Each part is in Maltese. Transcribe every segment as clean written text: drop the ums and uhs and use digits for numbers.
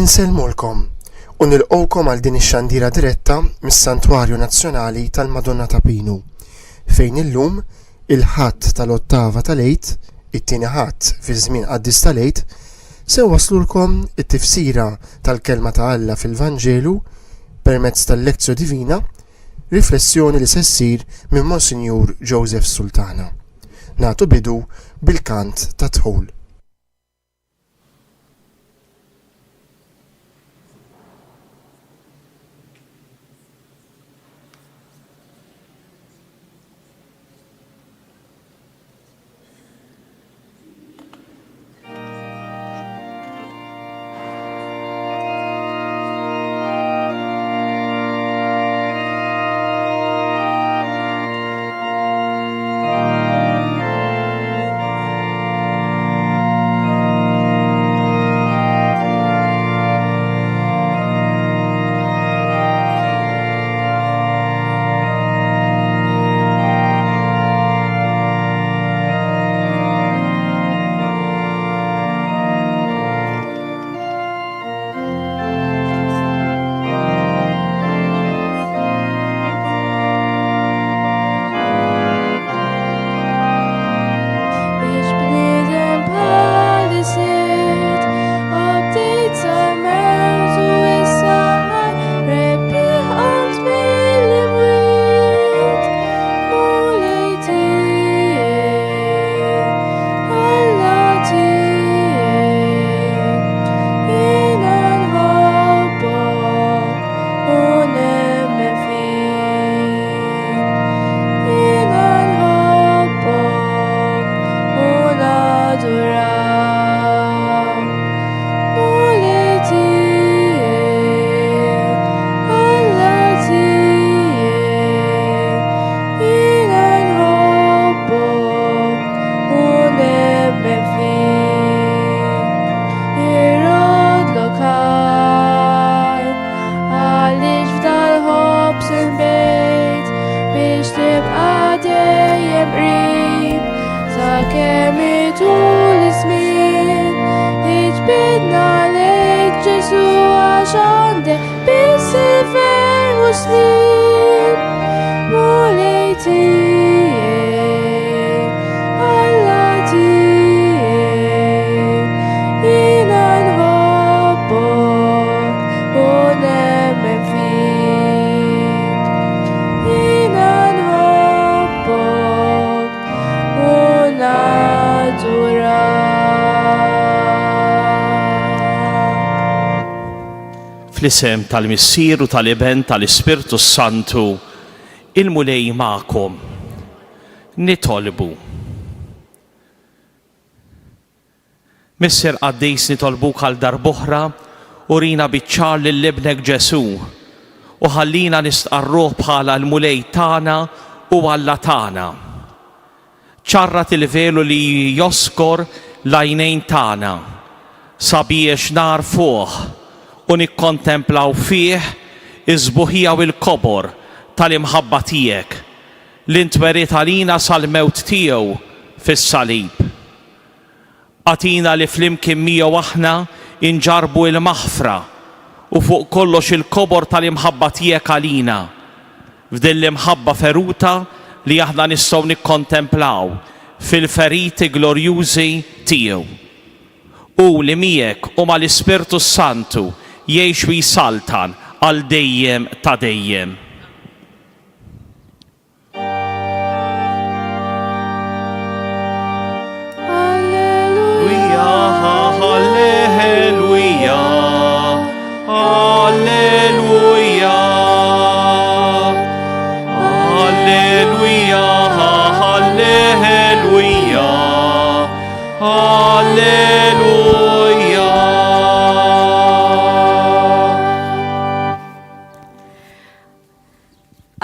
Insellmulkom u nilqgħukom għal din ix-xandira diretta mis-Santwarju Nazzjonali tal-Madonna ta' Pinu, fejn illum, il-Ħadd tal-Ottava tal-Għid, it-tieni Ħadd fiż-żmien qaddis tal-Għid, se nwasslulkom it-tifsira tal-Kelma ta' Alla fil-Vanġelu permezz tal-Lectio Divina, riflessjoni li se ssir minn Monsinjur Joseph Sultana. Nagħtu bidu bil-kant tad-dħul. Fl-isem tal-Missier u tal-Iben tal-Ispirtu s-Santu, il-Mulej magħkom. Nitolbu. Missier qaddis nitolbuk għal darb'oħra urina biċ-ċar lil Ibnek Ġesù u ħallina nistqarruh bħala l-Mulej tagħna u Alla tagħna. Ċarrat il-velu li joskor l-għajnejn tagħna sabiex nagħrfuh u nikkontemplaw fih is-sbuħija u l-kobor tal-imħabba tiegħek li ntweriet għalina sal-mewt tiegħu fis-salib. Agħtina li flimkien miegħu aħna nġarrbu il-maħfra u fuq kollox il-kobor tal-imħabba tiegħek għalina, f'din l-imħabba feruta li aħna nistgħu nikkontemplaw fil-feriti glorjużi tiegħu. Hu li miegħek u mal-Ispirtu s-Santu jgħix u jsaltan għal dejjem ta' dejjem.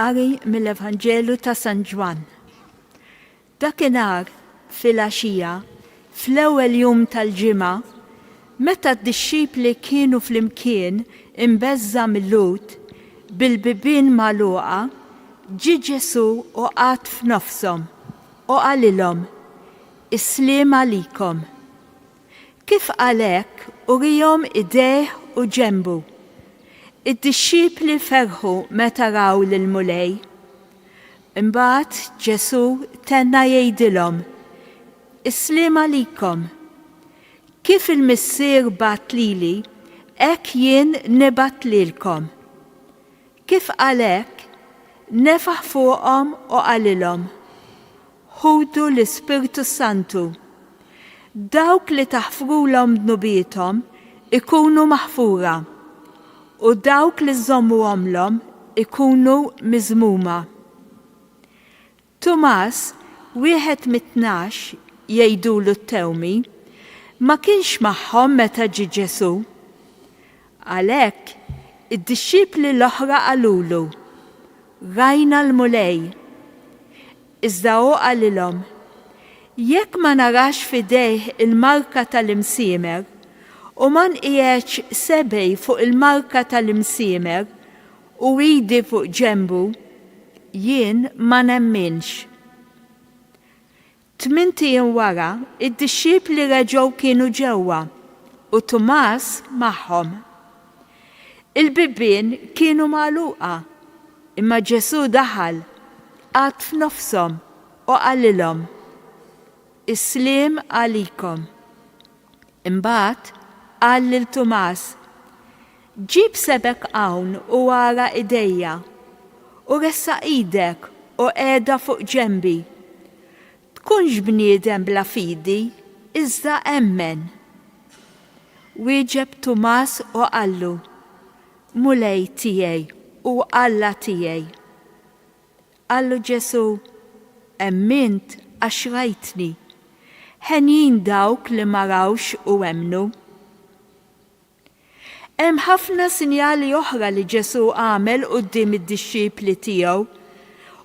Qari mill-Evanġelu ta' San Ġwann. Dakinhar filgħaxija, fl-ewwel jum tal-ġimgħa, meta d-dixxipli kienu flimkien imbeżża' mil-Lhud, bil-bibien magħluqa, ġie Ġesù u qagħad f'nofshom, u qalilhom, Is-sliem għalikom. Kif qal hekk, uriehom idejh u ġenbu. Id-dixxipli ferħu meta raw lill-Mulej. Imbagħad Ġesù tenna jgħidilhom, Is-sliem għalikom. Kif il-Missier bagħat lili, hekk jien nibgħat lilkom. Kif qal hekk, nefaħ fuqhom u qalilhom, Ħudu l-Ispirtu s-Santu. Dawk li taħfrulhom dnubiethom ikunu maħfura, u dawk li żżommuhomlhom ikunu miżmuma. Tumas, wieħed mit-Tnax, jgħidulu t-Tewmi, ma kienx magħhom meta ġie Ġesù. Għalhekk, id-dixxipli l-oħra qalulu, Rajna l-Mulej. Iżda hu qalilhom, Jekk ma narax f'idejh il-marka tal-imsiemer, u ma nqiegħedx sebgħi fuq il-marka tal-imsiemer u idi fuq ġenbu, jien ma nemminx. Tmint ijiem wara, id-dixxipli reġgħu kienu ġewwa, u Tumas magħhom. Il-bibien kienu magħluqa, imma Ġesù daħal, qagħad f'nofshom, u qalilhom, Is-sliem għalikom. Imbagħad qal lil Tumas, Ġib sebgħek hawn u ara idejja, u ressaq idek u qiegħda fuq ġenbi. Tkunx bniedem bla fidi, iżda emmen. Wieġeb Tumas u qallu, Mulej tiegħi u Alla tiegħi. Qallu Ġesù, Emmint għax rajtni. Henjin dawk li ma rawx u emmnu. Hemm ħafna sinjali oħra li Ġesù għamel quddiem id-dixxipli tiegħu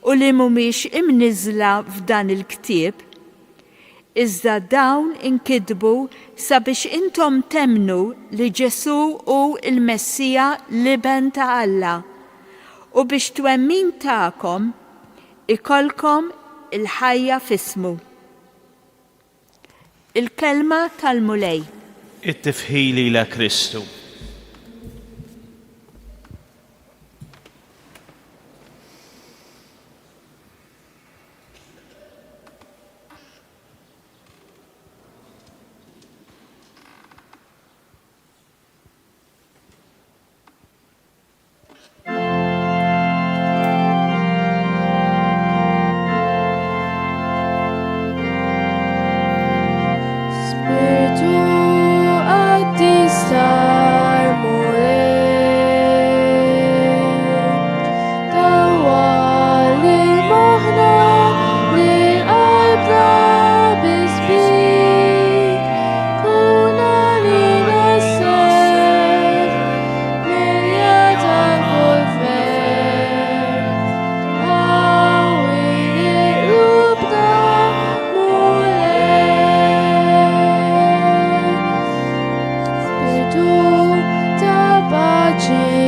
u li mhumiex imniżżla f'dan il-ktieb. Iżda dawn inkitbu sabiex intom temmnu li Ġesù hu l-Messija l-Iben ta' Alla, u biex twemmin tagħkom ikollkom il-ħajja f'ismu. Il-Kelma tal-Mulej. It-tifħir lilek Kristu. Spirtu qaddis tal-Mulej, dawwal lil moħħna, lil qalbna bis-sbieħ, kun għalina s-serv. Milja ta' kull ferħ, qawwi lil qlubna Mulej. Spirtu ta' paċi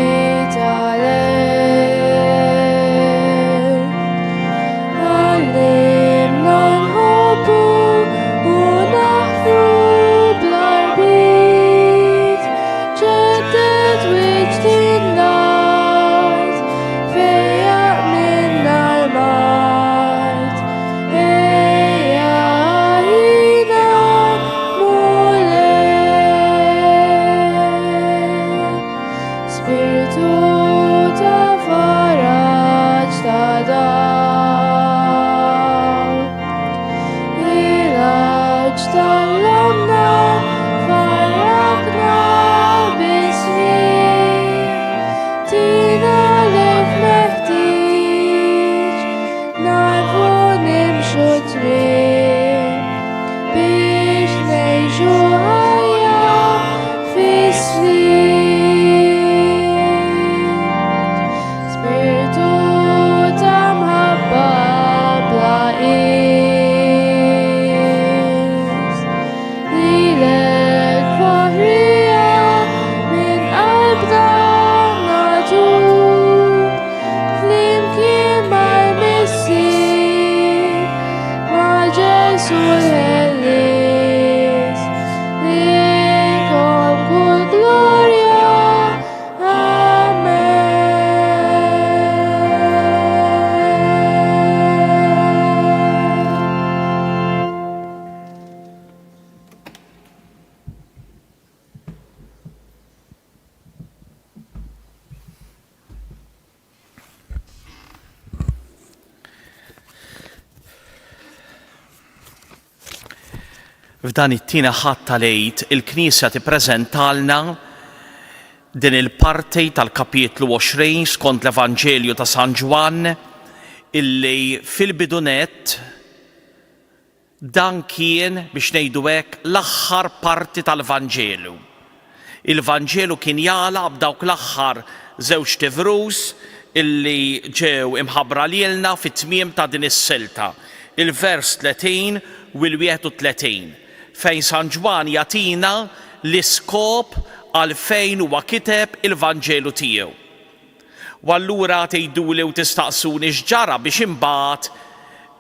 tal-għerf, għallimna nħobbu u naħfru bla rbit. Ġedded wiċċ din l-art, fejjaq minna l-mard. Ejja għalina Mulej. Spiritu ta' faraġ ta' dawl. Il-għaġ tal-għamna farrakna bis-sħiħ. Tina l-għerf meħtieġ, narfu nimxu triq biex ngħixu ħajja fis-sliem. Spirtu ta' mħabba bla qies, lilek faħrija minn qalbna nagħtuk, flimkien mal-Missier, ma' Ġesù l-Ħellies. F'dan it-tieni Ħadd tal-Għid il-Knisja tippreżentalna din il-parti tal-kapitlu 20 skont l-Evanġelju ta' San Ġwann illi fil-bidu nett Dan kien, biex ngħidu hekk, l-aħħar parti tal-Vanġelu. Il-Vanġelu kien jagħlaq b'dawk l-aħħar żewġt ivrus illi ġew imħabbra lilna fit-tmiem ta' din is-silta, il-vers 30 u l-31, fejn San Ġwann jagħtina l-iskop għalfejn huwa kiteb il-Vanġelu tiegħu. U allura tgħiduli u tistaqsuni x'ġara biex imbagħad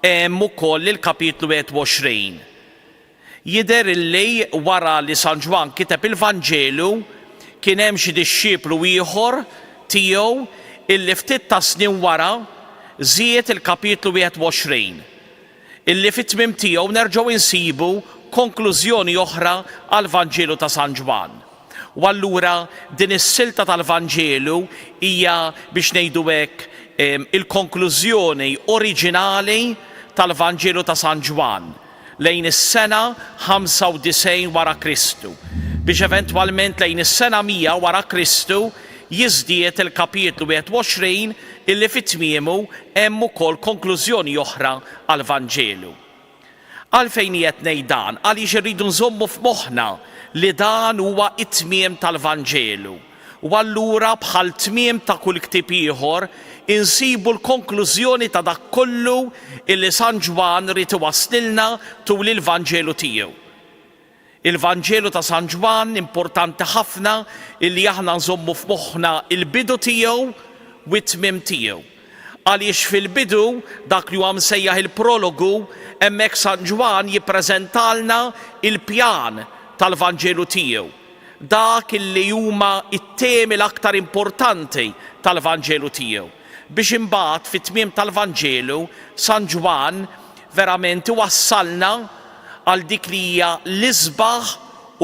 hemm ukoll il-kapitlu 21. Jidher illi wara li San Ġwann kiteb il-Vanġelu kien hemm xi dixxiplu ieħor tiegħu illi ftit tas-snin wara żied il-kapitlu 21 illi fit-tmiem tiegħu nerġgħu insibu konklużjoni oħra għall-Vanġelu ta' San Ġwann. U allura din is-silta tal-Vanġelu hija, biex ngħidu hekk, il-konklużjoni oriġinali tal-Vanġelu ta' San Ġwann lejn is-sena 95 wara Kristu, biex eventwalment lejn is-sena 100 wara Kristu jiżdied il-kapitlu 21 illi fi tmiemu hemm ukoll konklużjoni oħra għall-Vanġelu. Għalfejn qiegħed ngħid dan? Għaliex irridu nżommu f'moħħna li dan huwa t-tmiem tal-Vanġelu. U allura bħal tmiem ta' kull ktieb ieħor, insibu l-konklużjoni ta' dak kollu illi San Ġwann ried iwasslilna tul il-Vanġelu tiegħu. Il-Vanġelu ta' San Ġwann importanti ħafna illi aħna nżommu f'moħħna l-bidu tiegħu u t-tmiem tiegħu. Għaliex fil-bidu, dak li huwa msejjaħ il-prologu, hemmhekk San Ġwann jippreżentalna l-pjan tal-Vanġelu tiegħu, dak illi huma t-temi l-aktar importanti tal-Vanġelu tiegħu, biex imbagħad fit-tmiem tal-Vanġelu San Ġwann verament iwassalna għal dik li hija l-isbaħ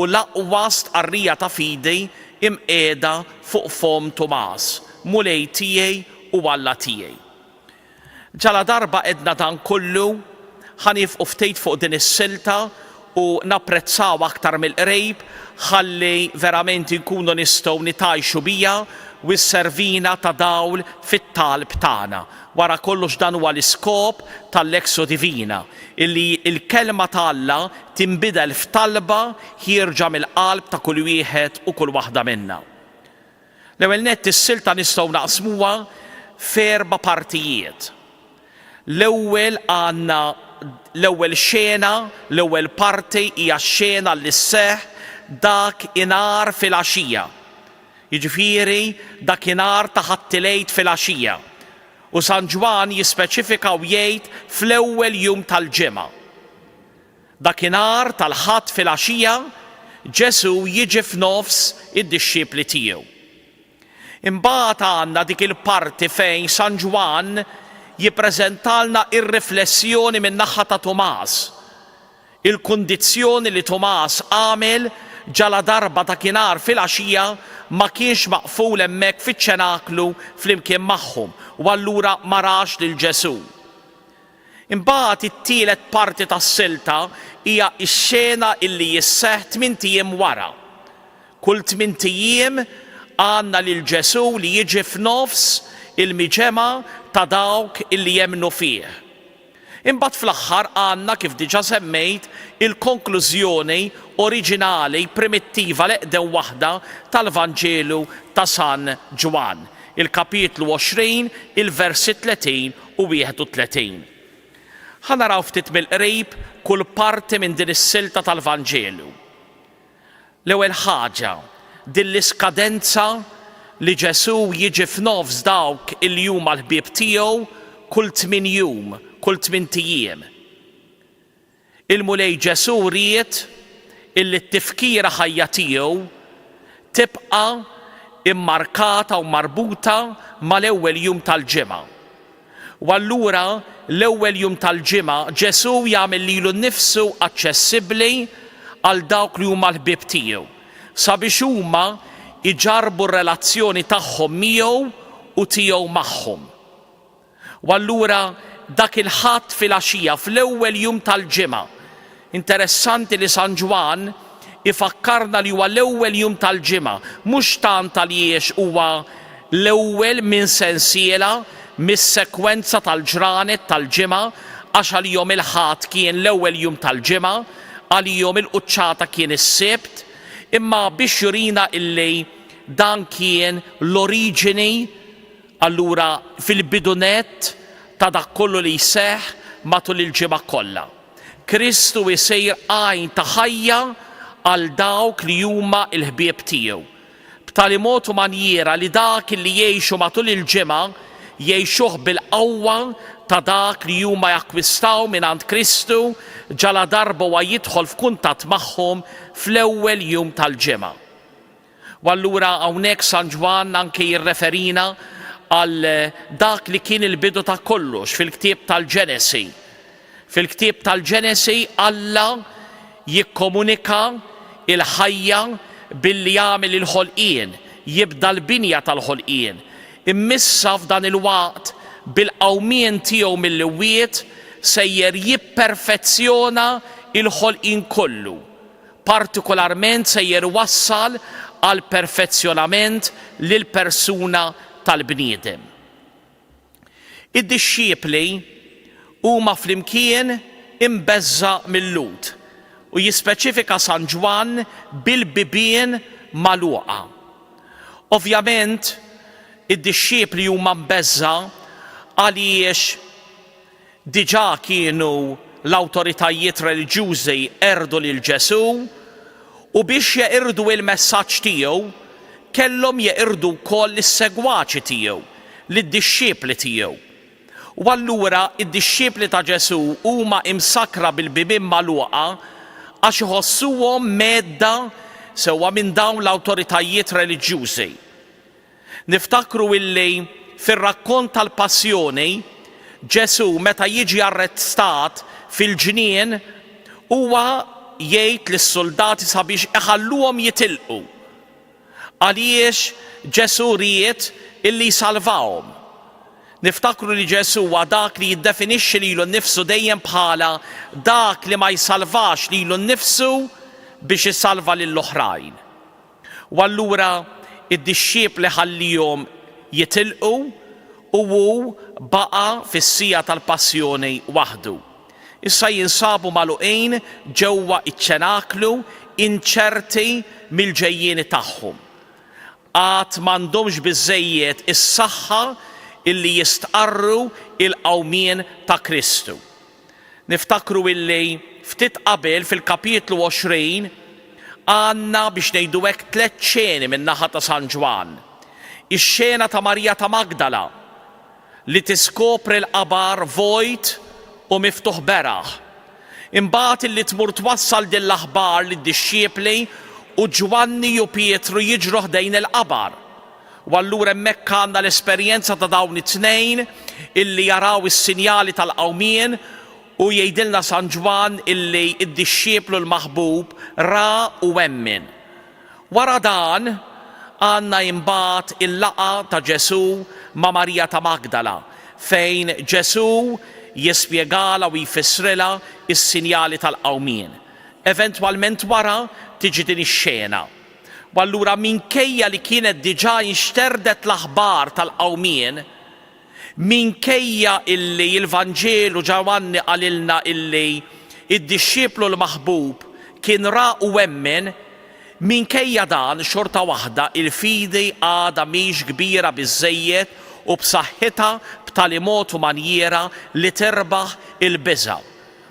u l-aqwa stqarrija ta' fidi imqiegħda fuq fomm Tumas, Mulej tiegħi u Alla tiegħi. Ġaladarba għedna dan kollu, ħa niefqu ftit fuq din is-silta u napprezzawha aktar mill-qrib ħalli verament inkunu nistgħu nitgħajxu biha u sservina ta' dawl fit-talb tagħna. Wara kollox dan huwa l-iskop tal-Lectio Divina, illi l-Kelma ta' Alla tinbidel f'talba ħierġa mill-qalb ta' kull wieħed u kull waħda minna. L-ewwel nett is-silta nistgħu naqsmuha f'erba' partijiet. L-ewwel għandna l-ewwel xena, l-ewwel parti hija x-xena li sseħħ dak inhar filgħaxija. Jiġifieri dakinhar ta' Ħadd il-Għid filgħaxija. U San Ġwann jispeċifika u jgħid fl-ewwel jum tal-ġimgħa. Dakinhar tal-Ħadd filgħaxija, Ġesù jiġi f'nofs id-dixxipli tiegħu. Imbagħad għandna dik il-parti fejn San Ġwann jippreżentalna r-riflessjoni min-naħa ta' Tumas. Il-kundizzjoni li Tumas għamel ġaladarba dakinhar filgħaxija ma kienx maqful hemmhekk fiċ-ċenaklu flimkien magħhom u allura ma rax lil Ġesù. Imbagħad it-tielet parti tas-silta hija x-xena illi jisseħħ tmint ijiem wara. Kull tmint ijiem għandna lil Ġesù li jiġi f'nofs il-miġemgħa ta' dawk illi jemmnu fih. Imbagħad fl-aħħar għandna, kif diġà semmejt, il-konklużjoni oriġinali, primittiva, l-eqdem waħda tal-Vanġelu ta' San Ġwann, il-kapitlu 20, il-versi 30 u 31. Ħa naraw ftit mill-qrib kull parti minn din is-silta tal-Vanġelu. L-ewwel ħaġa, din l-iskadenza li Ġesù jiġi f'nofs dawk illi huma l-ħbieb tiegħu kull tmien jum, kull tmint ijiem. Il-Mulej Ġesù ried illi t-tifkira ħajja tiegħu tibqa' immarkata u marbuta mal-ewwel jum tal-ġimgħa. U allura l-ewwel jum tal-ġimgħa Ġesù jagħmel lilu nnifsu aċċessibbli għal dawk li huma l-ħbieb tiegħu, sabiex huma jġarrbu r-relazzjoni tagħhom miegħu u tiegħu magħhom. U allura dak il-Ħadd filgħaxija, fl-ewwel jum tal-ġimgħa, Interessanti li San Ġwann ifakkarna li huwa l-ewwel jum tal-ġimgħa, mhux tant għaliex huwa l-ewwel minn sensiela mis-sekwenza tal-ġranet tal-ġimgħa, għax għalihom il-Ħadd kien l-ewwel jum tal-ġimgħa, għalihom il-quċċata kien is-Sibt, imma biex jurina illi dan kien l-oriġini, allura fil-bidu nett ta' dak kollu li jseħħ matul il-ġimgħa kollha. Kristu jsir għajn ta' ħajja għal dawk li huma l-ħbieb tiegħu. B'tali mod u manjiera li dak li jgħixu matul il-ġimgħa jgħixuh bil-qawwa ta' dak li huma jakkwistaw mingħand Kristu ġaladarba huwa jidħol f'kuntatt magħhom fl-ewwel jum tal-ġimgħa. U allura hawnhekk San Ġwann anke jirreferina għal dak li kien il-bidu ta' kollox fil-ktieb tal-Ġenesi. Fil-ktieb tal-Ġenesi Alla jikkomunika il-ħajja billi jagħmel il-ħolqien, jibda l-binja tal-ħolqien. Immissa f'dan il-waqt bil-qawmien tiegħu mill-iwiet sejjer jipperfezzjona il-ħolqien kollu. Partikolarment sejjer iwassal għall-perfezzjonament lill-persuna tal-bniedem. Id-dixxipli huma flimkien imbeżża' mil-Lhud, u jispeċifika San Ġwann bil-bibien magħluqa. Ovvjament, id-dixxipli huma mbeżża' għaliex Diġà kienu l-awtoritajiet reliġjużi qerdu lil Ġesù, u biex jeqirdu il-messaġġ tiegħu, kellhom jeqirdu wkoll lis-segwaċi tiegħu, lid-dixxipli tiegħu. U allura d-dixxipli ta' Ġesù huma imsakkra bil-bibien magħluqa għax iħossuhom mhedda sewwa minn dawn l-awtoritajiet reliġjużi. Niftakru illi fir-rakkont tal-Passjoni, Ġesù meta jiġi arrestat fil-ġnien, huwa jgħid lis-suldati sabiex iħalluhom jitilqu. Għaliex Ġesù ried illi jsalvahom. Niftakru li Ġesù huwa dak li jiddefinixxi lilu nnifsu dejjem bħala dak li ma jsalvax lilu nnifsu biex isalva lill-oħrajn. U allura d-dixxipli ħalliehom jitilqu u hu baqa' fis-siegħa tal-passjoni waħdu. Issa jinsabu magħluqin ġewwa ċ-ċenaklu inċerti mill-ġejjieni tagħhom. Għad m'għandhomx biżżejjed is-saħħa illi jistqarru l-qawmien ta' Kristu. Niftakru illi ftit qabel fil-kapitlu 20 għandna biex ngħidu hekk tlett xeni min-naħa ta' San Ġwann. Ix-xena ta' Marija ta' Magdala li tiskopri l-qabar vojt u miftuħ beraħ. Imbagħad illi tmur twassal din l-aħbar lid-dixxiepli u Ġwanni u Pietru jiġru ħdejn il-qabar. U allura hemmhekk għandna l-esperjenza ta' dawn it-tnejn illi jaraw is-sinjali tal-qawmien u jgħidilna San Ġwann illi d-dixxieplu l-maħbub ra u emmen. Wara dan għandna imbagħad il-laqgħa ta' Ġesù ma' Marija ta' Magdala fejn Ġesù jispjegalha u jfissrilha s-sinjali tal-qawmien. Eventwalment wara tiġi din ix-xena. U allura minkejja li kienet diġà inxterdet l-aħbar tal-qawmien, minkejja illi l-Vanġelu Ġwanni qalilna illi d-dixxiplu l-maħbub kien ra u emmen, minkejja dan xorta waħda il-fidi għadha mhix kbira biżżejjed u b'saħħitha b'tali mod u manjiera li tirbaħ il-biża'.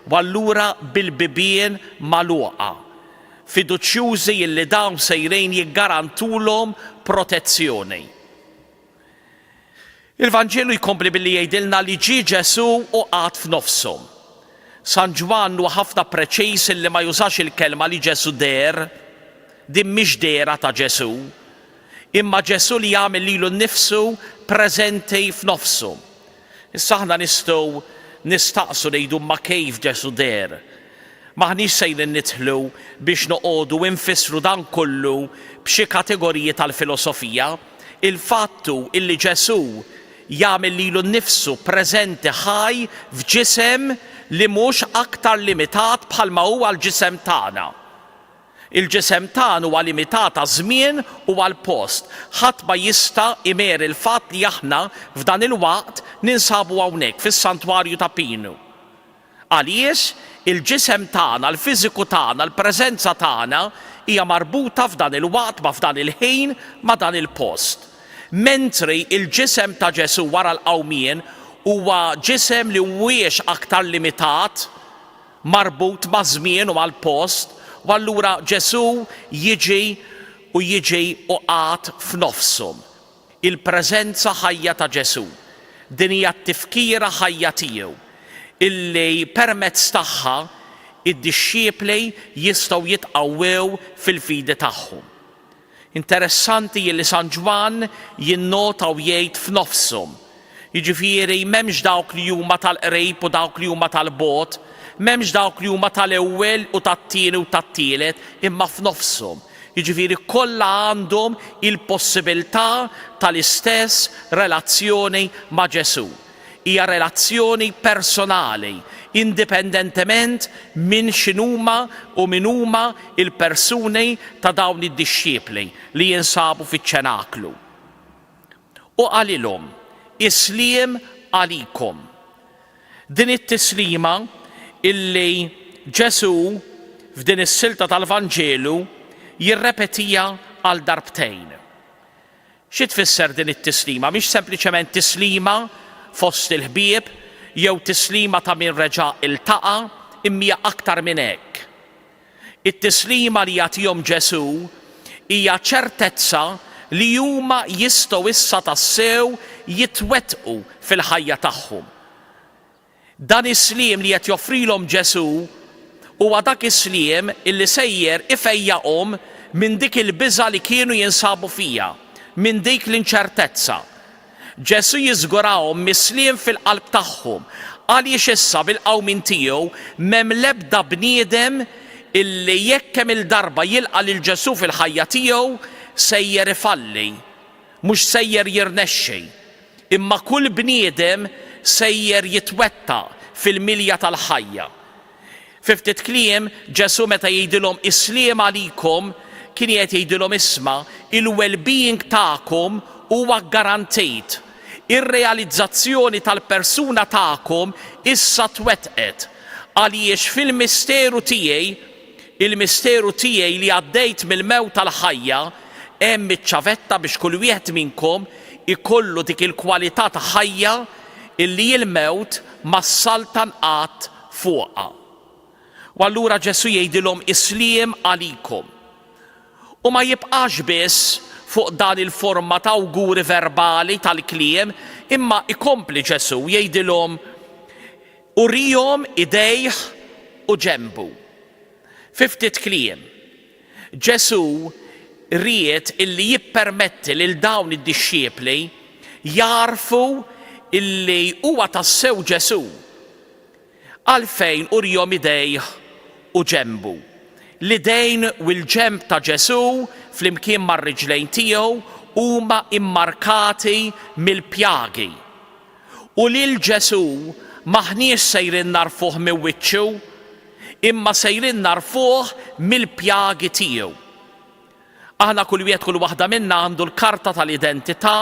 U allura bil-bibien magħluqa. fiduċjużi illi dawn sejrin jiggarantulhom protezzjoni. Il-Vanġelu jkompli billi jgħidilna li ġie Ġesù u qagħad f'nofshom. San Ġwann huwa ħafna preċiż illi ma jużax il-kelma li Ġesù deher, din mhix dehra ta' Ġesù, imma Ġesù li jagħmel lilu nnifsu preżenti f'nofshom. Issa aħna nistgħu nistaqsu ngħidu imma kif Ġesù deher? M'aħniex sejrin nidħlu biex noqogħdu infissru dan kollu b'xi kategoriji tal-filosofija. Il-fatt hu illi Ġesù jagħmel lilu nnifsu preżenti ħaj f'ġisem li mhux aktar limitat bħalma huwa l-ġisem tagħna. Il-ġisem tagħna huwa limitat għaż-żmien u għall-post. Ħadd ma jista' imeri l-fatt li aħna f'dan il-waqt ninsabu hawnhekk fis-Santwarju ta' Pinu. Għaliex il-ġisem tagħna, l-fiżiku tagħna, l-preżenza tagħna hija marbuta f'dan il-waqt ma' f'dan il-ħin ma' dan il-post. Mentri il-ġisem ta' Ġesù wara l-qawmien huwa ġisem li mhuwiex aktar limitat, marbut maż-żmien u mal-post, u allura Ġesù jiġi u jiġi u qagħad f'nofshom. Il-preżenza ħajja ta' Ġesù. Din hija t-tifkira ħajja tiegħu, illi permezz tagħha d-dixxipli jistgħu jitqawwew fil-fidi tagħhom. Interessanti illi San Ġwann jinnota u jgħid f'nofshom. Jiġifieri m'hemmx dawk li huma tal-qrib u dawk li huma tal-bogħod, m'hemmx dawk li huma tal-ewwel u tat-tieni u tat-tielet, imma f'nofshom. Jiġifieri kollha għandhom il-possibiltà tal-istess relazzjoni ma' Ġesù. Hija relazzjoni personali, indipendentement minn x'inhuma u min huma l-persuni ta' dawn id-dixxipli li jinsabu fiċ-ċenaklu. U qalilhom, Is-sliem għalikom. Din it-tislima illi Ġesù f'din is-silta tal-Vanġelu jirrepetiha għal darbtejn. Xi tfisser din it-tislima? Mhix sempliċement tislima fost il-ħbieb jew tislima ta' min reġa' iltaqa', imma hija aktar minn hekk. It-tislima li jagħtihom Ġesù hija ċertezza li huma jistgħu issa tassew jitwettqu fil-ħajja tagħhom. Dan is-sliem li qed joffrilhom Ġesù huwa dak is-sliem illi sejjer ifejjaqhom minn dik il-biża' li kienu jinsabu fiha, minn dik l-inċertezza. Ġesù jiżgurahom mis-sliem fil-qalb tagħhom, għaliex issa bil-qawmien tiegħu m'hemm l-ebda bniedem illi jekk kemm-il darba jilqa' lil Ġesù fil-ħajja tiegħu sejjer ifalli, mhux sejjer jirnexxi, imma kull bniedem sejjer jitwettaq fil-milja tal-ħajja. Fi ftit kliem, Ġesù meta jgħidilhom is-sliem għalikom, kien qiegħed jgħidilhom isma', il-well-being tagħkom huwa ggarantit. Ir-realizzazzjoni tal-persuna tagħkom issa twettqet. Għaliex fil-misteru tiegħi, il-misteru tiegħi li għaddejt mill-mewt għall-ħajja, hemm iċ-ċavetta biex kull wieħed minnkom ikollu dik il-kwalità ta' ħajja illi l-mewt ma ssaltan qatt fuqha. U allura Ġesù jgħidilhom is-sliem għalikom. U ma jibqax biss fuq dan il-forma ta' awguri verbali tal-kliem, imma ikompli Ġesù jgħidilhom urihom idejh u ġenbu. Fi ftit kliem, Ġesù ried illi jippermetti lil dawn id-dixxipli jagħrfu illi huwa tassew Ġesù. Għalfejn urihom idejh u ġenbu? L-idejn u l-ġenb ta' Ġesù flimkien mar-riġlejn tiegħu huma mmarkati mill-pjagi. U lil Ġesù m'aħniex sejrin nagħrfuh minn wiċċu, imma sejrin nagħrfuh mill-pjagi tiegħu. Aħna kull wieħed kull waħda minna għandu l-karta tal-identità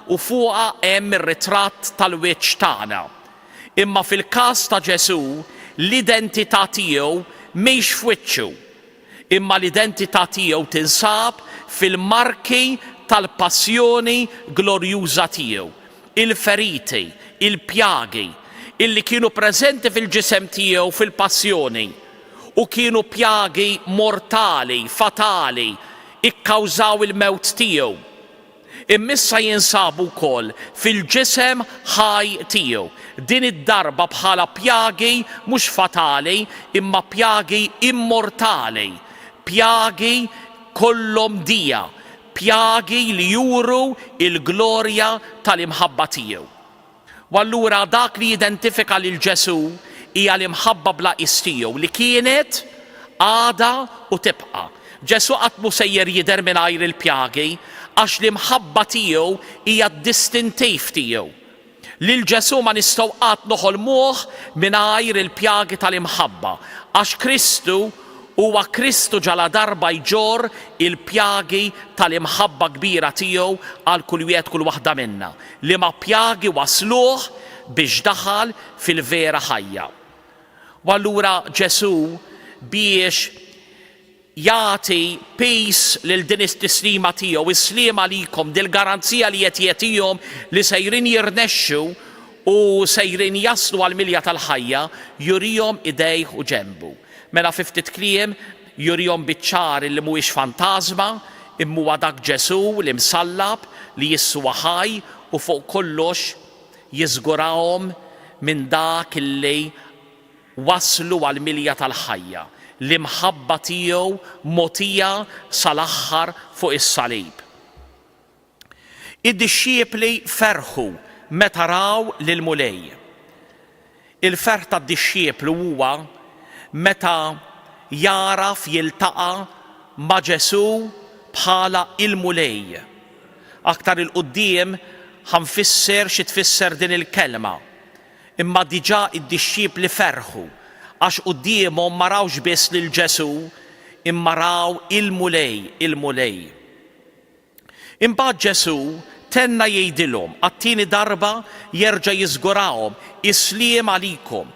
u fuqha hemm ir-ritratt tal-wiċċ tagħna. Imma fil-każ ta' Ġesù, l-identità tiegħu mhix f'wiċċu, imma l-identità tiegħu tinsab fil-marki tal-passjoni glorjuża tiegħu, il-feriti, il-pjagi, illi kienu preżenti fil-ġisem tiegħu fil-passjoni u kienu pjagi mortali, fatali, ikkawżaw il-mewt tiegħu. Imma issa jinsabu wkoll fil-ġisem ħaj tiegħu, din id-darba bħala pjagi mhux fatali imma pjagi immortali, pjagi kollhom dija, pjagi li juru l-glorja tal-imħabba tiegħu. U allura dak li jidentifika lil Ġesù hija l-imħabba bla qies tiegħu li kienet, għadha u tibqa'. Ġesù qatt mhu sejjer jidher mingħajr il-pjagi għax l-imħabba tiegħu hija d-distintiv tiegħu. Lil Ġesù ma nistgħu qatt noħolmuh mingħajr il-pjagi tal-imħabba, għax Kristu huwa Kristu ġaladarba jġorr il-pjagi tal-imħabba kbira tiegħu għal kull wieħed kull waħda minna, liema pjagi wassluh biex daħal fil-vera ħajja. U allura Ġesù biex jagħti piż lil din it-tislima tiegħu, is-sliem għalikom, dil-garanzija li qed jagħtihom li sejrin jirnexxu u sejrin jaslu għall-milja tal-ħajja, jurihom idejh u ġenbu. Mela fi ftit kliem, jurihom biċ-ċar illi mhuwiex fantażma, imma huwa dak Ġesù l-imsallab li issa ħaj u fuq kollox jiżgurahom minn dak illi wasslu għall-milja tal-ħajja, l-imħabba tiegħu mogħtija sal-aħħar fuq is-salib. Id-dixxipli ferħu meta raw lill-Mulej. Il-ferħ tad-dixxiplu huwa meta jagħraf jiltaqa' ma' Ġesù bħala l-Mulej. Aktar 'il quddiem ħa nfisser xi tfisser din il-kelma. Imma diġà d-dixxipli ferħu għax quddiemhom ma rawx biss lil Ġesù, imma raw il-Mulej, il-Mulej. Imbagħad Ġesù tenna jgħidilhom għat-tieni darba jerġa' jiżgurahom, Is-sliem għalikom.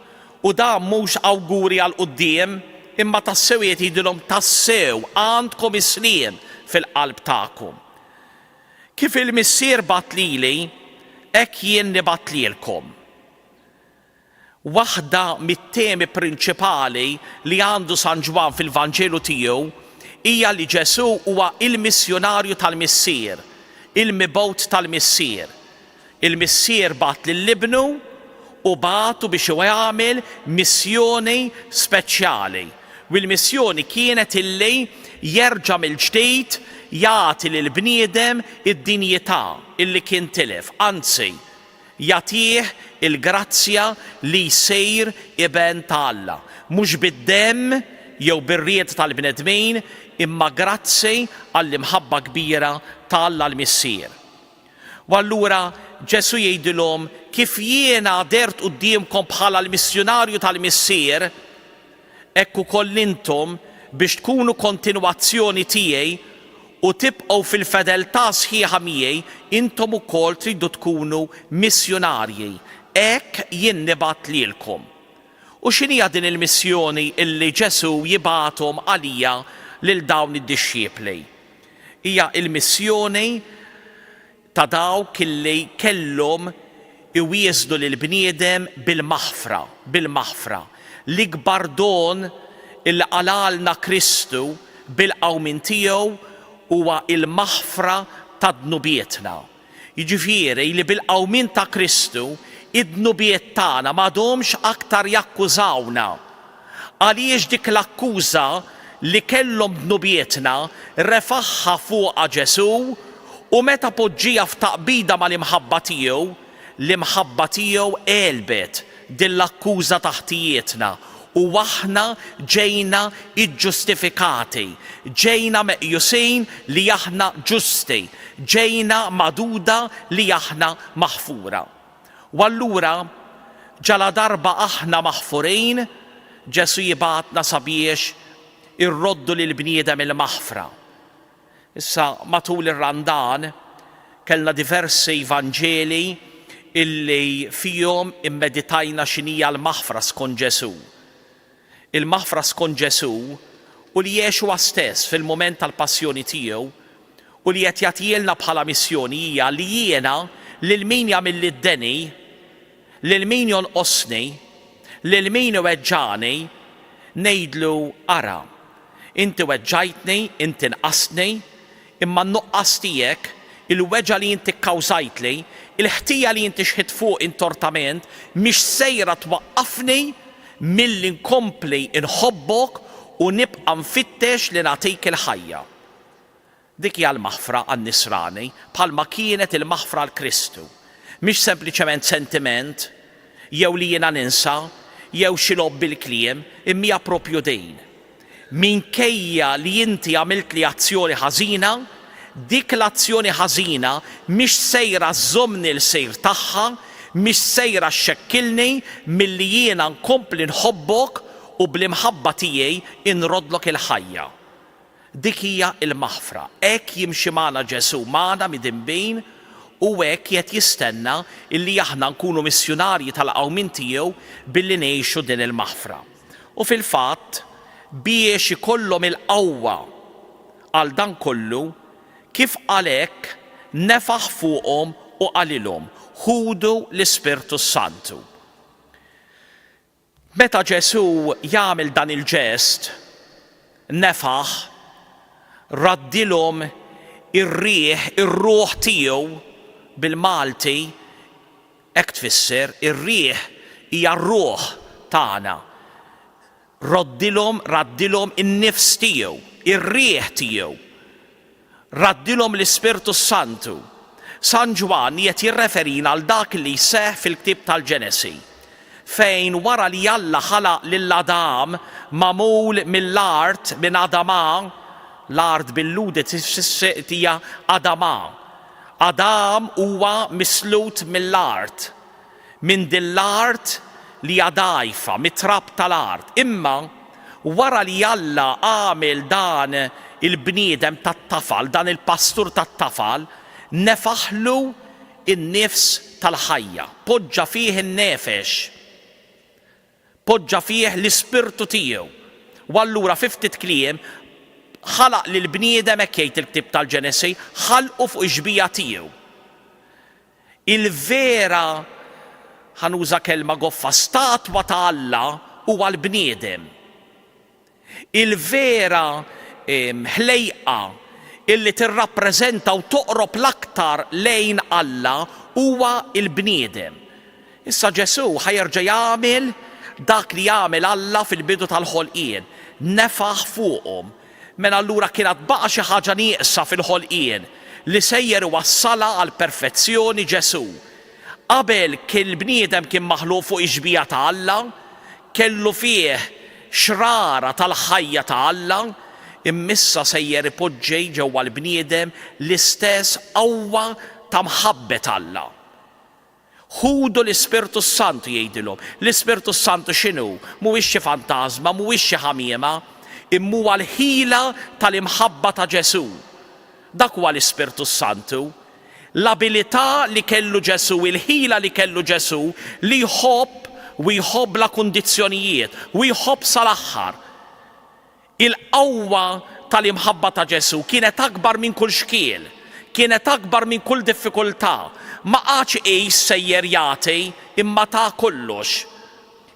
U dan mhux awguri għal quddiem, imma tassew qiegħed jgħidilhom tassew għandkom is-sliem fil-qalb tagħkom. Kif il-Missier bagħat lili, hekk jien nibgħat lilkom. Waħda mit-temi prinċipali li għandu San Ġwann fil-Vanġelu tiegħu hija li Ġesù huwa l-missjunarju tal-Missier, il-mibgħut tal-Missier. Il-Missier bagħat lil Ibnu u bagħtu biex jagħmel missjoni speċjali. U l-missjoni kienet illi jerġa' mill-ġdid jagħti lill-bniedem id-dinjità illi kien tilef, anzi, jagħtih il-grazzja li jsir iben ta' Alla, mhux bid-demm jew bir-rieda tal-bnedmin, imma grazzi għall-imħabba kbira ta' Alla l-Missier. U allura Ġesù jgħidilhom, Kif jiena dehrt quddiemkom bħala l-missjunarju tal-Missier, hekk ukoll intom, biex tkunu kontinwazzjoni tiegħi u tibqgħu fil-fedeltà sħiħa miegħi, intom ukoll tridu tkunu missjunarji. Hekk jien nibgħat lilkom. U x'inhija din il-missjoni illi Ġesù jibgħathom għaliha lil dawn id-dixxipli? Hija l-missjoni ta' dawk illi kellhom iwieżnu lill-bniedem bil-maħfra, bil-maħfra. L-ikbar don illi qalgħalna Kristu bil-qawmien tiegħu huwa l-maħfra ta' dnubietna. Jiġifieri li bil-qawmien ta' Kristu, id-dnubiet tagħna m'għadhomx aktar jakkużawna. Għaliex dik l-akkuża li kellhom dnubietna refagħha fuqha Ġesù u meta poġġiha f'taqbida mal-imħabba tiegħu, l-imħabba tiegħu għelbet din l-akkuża ta' ħtijietna u aħna ġejna ġġustifikati, ġejna meqjusin li aħna ġusti, ġejna magħduda li aħna maħfura. U allura, ġaladarba aħna maħfurin, Ġesù jibgħatna sabiex irroddu lill-bniedem il-maħfra. Issa, matul ir-Randan kellna diversi Vanġeli illi fihom immeditajna x'inhija l-maħfra skont Ġesù. Il-maħfra skont Ġesù u li għex huwa stess fil-mument tal-passjoni tiegħu u li qed jagħtihielna bħala missjoni hija li jiena lil min jagħmilli d-deni, lil min jonqosni, lil min iweġġagħni, ngħidlu ara, inti weġġajtni, inti nqastni, imma n-nuqqas tiegħek, il-weġgħa li inti kkawżajtli, il-ħtija li inti xħitt fuqi intortament mhix sejra twaqqafni milli nkompli nħobbok u nibqa' nfittex li nagħtik il-ħajja. Dik hija l-maħfra għan-Nisrani, bħalma kienet il-maħfra għal Kristu. Mhix sempliċement sentiment, jew li jiena ninsa, jew xi logħob bil-kliem, imma hija proprju din. Minkejja li inti għamiltli azzjoni ħażina, dik l-azzjoni ħażina mhix sejra żżommni lsir tagħha, mhix sejra xxekkilni milli jiena nkompli nħobbok u bl-imħabba tiegħi inroddlok il-ħajja. Dik hija l-maħfra. Hekk jimxi magħna Ġesù, magħna midinbin, u hekk qiegħed jistenna illi aħna nkunu missjunarji tal-qawmien tiegħu billi ngħixu din il-maħfra. U fil-fatt, biex ikollhom il-qawwa għal dan kollu, kif qal hekk, nefaħ fuqhom u qalilhom, Ħudu l-Ispirtu s-Santu. Meta Ġesù jagħmel dan il-ġest, nefaħ, raddilhom ir-riħ, ir-ruħ tiegħu, bil-Malti hekk tfisser, ir-riħ hija r-ruħ tagħna. Roddilhom, raddilhom in-nifs tiegħu, ir-riħ tiegħu. Raddilhom l-Ispirtu s-Santu. San Ġwann qiegħed jirreferina għal dak li jseħħ fil-ktieb tal-Ġenesi, fejn wara li Alla ħalaq lil Adam magħmul mill-art, minn Adamà, l-art bil-Lhudi hija Adamà. Adam huwa mislut mill-art. minn din l-art li hija dgħajfa, mit-trab tal-art. Imma wara li Alla għamel dan il-bniedem tat-tafal, dan il-pastur tat-tafal, nefaħlu n-nifs tal-ħajja, poġġa fih in-nefex. Poġġa fih l-ispirtu tiegħu. U allura fi ftit kliem, ħalaq lill-bniedem, hekk jgħid il-ktieb tal-Ġenesi, ħalqu fuq ix-xbieha tiegħu. Il-vera, ħa nuża kelma goffa, statwa ta' Alla huwa l-bniedem. Il-vera ħlejqa illi tirrappreżenta u toqrob l-aktar lejn Alla huwa l-bniedem. Issa Ġesù ħa jerġa' jagħmel dak li għamel Alla fil-bidu tal-ħolqien, nefaħ fuqhom. Mela allura kien għad baqa' xi ħaġa nieqsa fil-ħolqien li sejjer iwassalha għall-perfezzjoni Ġesù. Qabel kien il-bniedem kien maħluq fuq ix-xbieha ta' Alla, kellu fih xrara tal-ħajja ta' Alla, imma issa sejjer ipoġġi ġewwa l-bniedem l-istess qawwa ta' mħabbet Alla. Ħudu l-Ispirtu s-Santu, jgħidilhom. L-Ispirtu s-Santu x'inhu? Mhuwiex xi fantażma, mhuwiex xi ħamiema, imma huwa l-ħila tal-imħabba ta' Ġesù. Dak huwa l-Ispirtu s-Santu. L-abilità li kellu Ġesù, il-ħila li kellu Ġesù li jħobb u jħobb bla kundizzjonijiet u jħobb sal-aħħar. Il-qawwa tal-imħabba ta' Ġesù kienet akbar minn kull xkiel, kienet akbar minn kull diffikultà. Ma qagħadx iqis sejjer jagħti, imma ta kollox.